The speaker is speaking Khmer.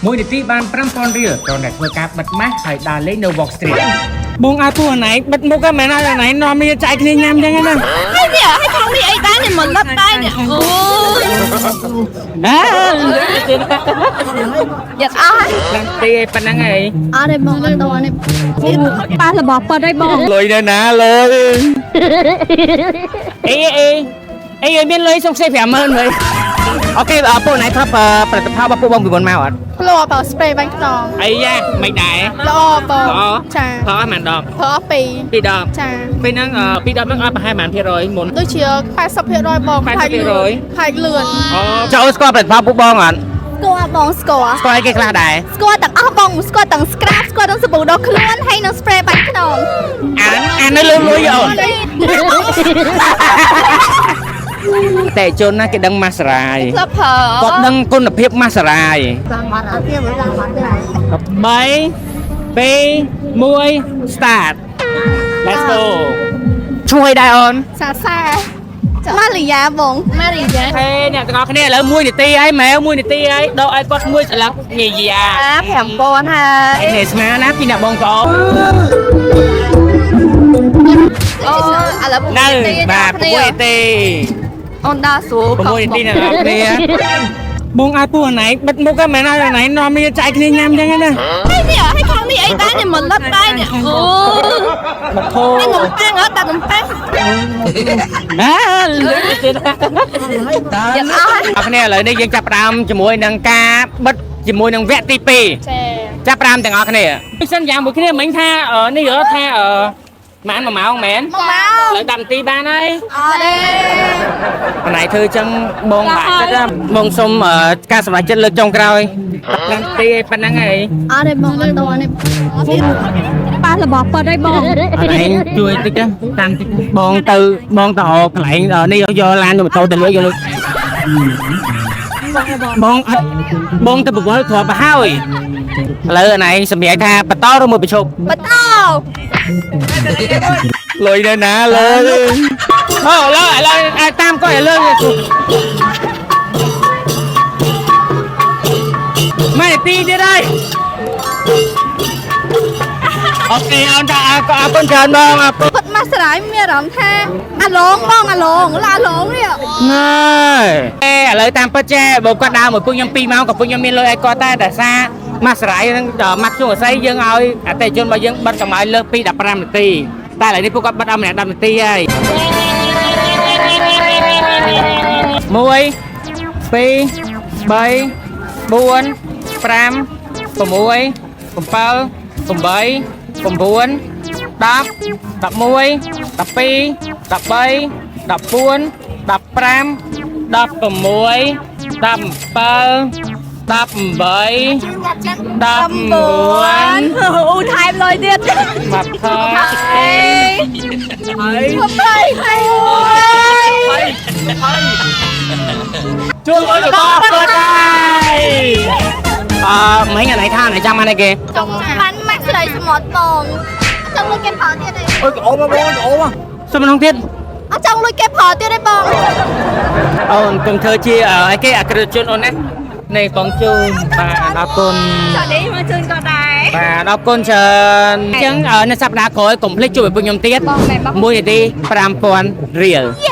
1នាទីបាន5000រៀលគ្រាន់តែធ្វើការបិទម៉ាស់ហើយដើរលេងនៅ Walk Street បងឲ្យពួកណៃបិទមុខហ្នឹងមែនហើយណៃនាំគ្នាចែកគ្នាញ៉ាំចឹងណា ហើយនេះហើយខាងនេះអីដែរនេះមកលឹកដែរនេះអូយ ណា យ៉ាត់អស់ហើយ ឡើងទីឯប៉ុណ្្នឹងហើយ អត់ទេបងអត់តនេះប៉ះរបស់ប៉ិតហើយបង លុយនៅណាលុយអេអេអេមានលុយសុំខ្ចី50000វិញ OK អពួកណៃធ្លាប់ផលិតផលរបស់ពួកបងពីមុនមកអត់ ធ្លាប់បើ spray បាញ់ខ្នង អីយ៉ាមិនដែរ ល្អបង ល្អ ចា ផលអស់ប៉ុន្មានដប ប្រើអស់ពីរ ពីរដប ចា ពេលហ្នឹងពីរដបហ្នឹងអស់ប្រហែលប៉ុន្មានភាគរយមុន ដូចជា80%បង 80% ផ្លែកលឿន អូចូលស្គាល់ផលិតផលពួកបងអត់ ស្គាល់បងស្គាល់ ស្គាល់អីគេខ្លះដែរ ស្គាល់ទាំងអស់បងស្គាល់ទាំង scrub ស្គាល់ទាំងសាប៊ូដុសខ្លួនហើយនិង spray បាញ់ខ្នង អានអាននៅលើលុយអូនតែជនណាគេដឹងម៉ាស់រាយ ធ្លាប់ប្រើ គាត់ដឹងគុណភាពម៉ាស់សារាយ3 2 1 start Let's go ឈ្មោះអីដែរអូន សាសា ម៉ាលីយ៉ាបងម៉ាលីយ៉ា ហេអ្នកទាំងអស់គ្នាឥឡូវ1នាទីហើយម៉ែ1នាទីហើយដកឲ្យគាត់មួយស្លឹកញ៉ាយ៉ា អា5000ហើយ នេះស្មានណាពីអ្នកបងប្អូន អូឥឡូវ នៅបាទ6នាទី អូនដល់ស្រួល 6នាទីអ្នកទាំងអស់គ្នាបងឲ្យពួកណៃបិទមុខហ្នឹងមែនហើយណៃនាំគ្នាចែកគ្នាញ៉ាំចឹងណា ហើយនេះហើយខាងនេះអីដែរនេះមកលឹកដែរនេះអូ មកធូ តែនំប៉័ងអត់តែនំប៉័ង ណាលឺទៀត យ៉ាត់អស់ហើយ អរគ្នាឥឡូវនេះយើងចាប់ផ្ដើមជាមួយនឹងការបិទជាមួយនឹងវគ្គទី2 ចា ចាប់ផ្ដើមទាំងអស់គ្នាសន្យាមួយគ្នាមិញថានេះថាម៉ាន1ម៉ោងមែន មកមក ឥឡូវ10នាទីបានហើយ អត់ទេ ម្នាក់ធ្វើចឹងបងបាក់ចិត្តណាបងសុំការសម្រេចចិត្តលើកចុងក្រោយ10នាទីឯប៉ុណ្្នឹងហើយ អត់ទេបងអត់តនេះប៉ះរបស់ប៉ិតហើយបង អរឯងជួយតិចណាតាមតិចបងទៅបងទៅរកកន្លែងនេះយកឡានយកម៉ូតូទៅលួចយកលុយបងអត់បងទៅបវលគ្រាប់ទៅហើយឥឡូវអណឯងសម្រាប់ថាបន្តឬមួយប្រជុំ បន្ត លុយនៅណាលុយអូឥឡូវឥឡូវតាមគាត់ឥឡូវម៉ែទីទៀតហើយ OK អូនថាអរគុណច្រើនបងអរគុណ ពិតមកស្រាយមានអារម្មណ៍ថាអាឡងបងអាឡងឡាឡងនេះ ណែអេឥឡូវតាមពិតចេះបើគាត់ដើរមួយពួកខ្ញុំ2ម៉ោងក៏ពួកខ្ញុំមានលុយឲ្យគាត់ដែរតែសារម៉ាស់សរាយហ្នឹងម៉ាស់ជួងអស័យយើងឲ្យអតិថិជនរបស់យើងបិទកម្ឲ្យលើសពី15នាទីតែឥឡូវនេះពួកគាត់បិទអស់ម្នាក់10នាទីហើយ1 2 3 4 5 6 7 8 9 10 11 12 13 14 15 16 17 18 19 អូថែមលុយទៀត 20 ហើយ20ហើយ ជួលអុយរបស់គាត់ហើយអឺមិញអាណៃថាអាណៃចាំបានអីគេ ចង់បានម៉ាក់ស្រីសមុទ្របងចង់លុយគេផលទៀតទេ អូយអូមកបងអូមកសុំម្ដងទៀត អត់ចង់លុយគេផលទៀតទេបង អូនកុំធ្វើជាអីគេអក្រិតជនអូនណានេះបងជូនបាទអរគុណ ចានេះមកជូនក៏ដែរ បាទអរគុណច្រើនអញ្ចឹងនៅសប្តាហ៍ក្រោយកុំភ្លេចជួយពួកខ្ញុំទៀត បងមែនបង 1នាទី5000រៀល យេ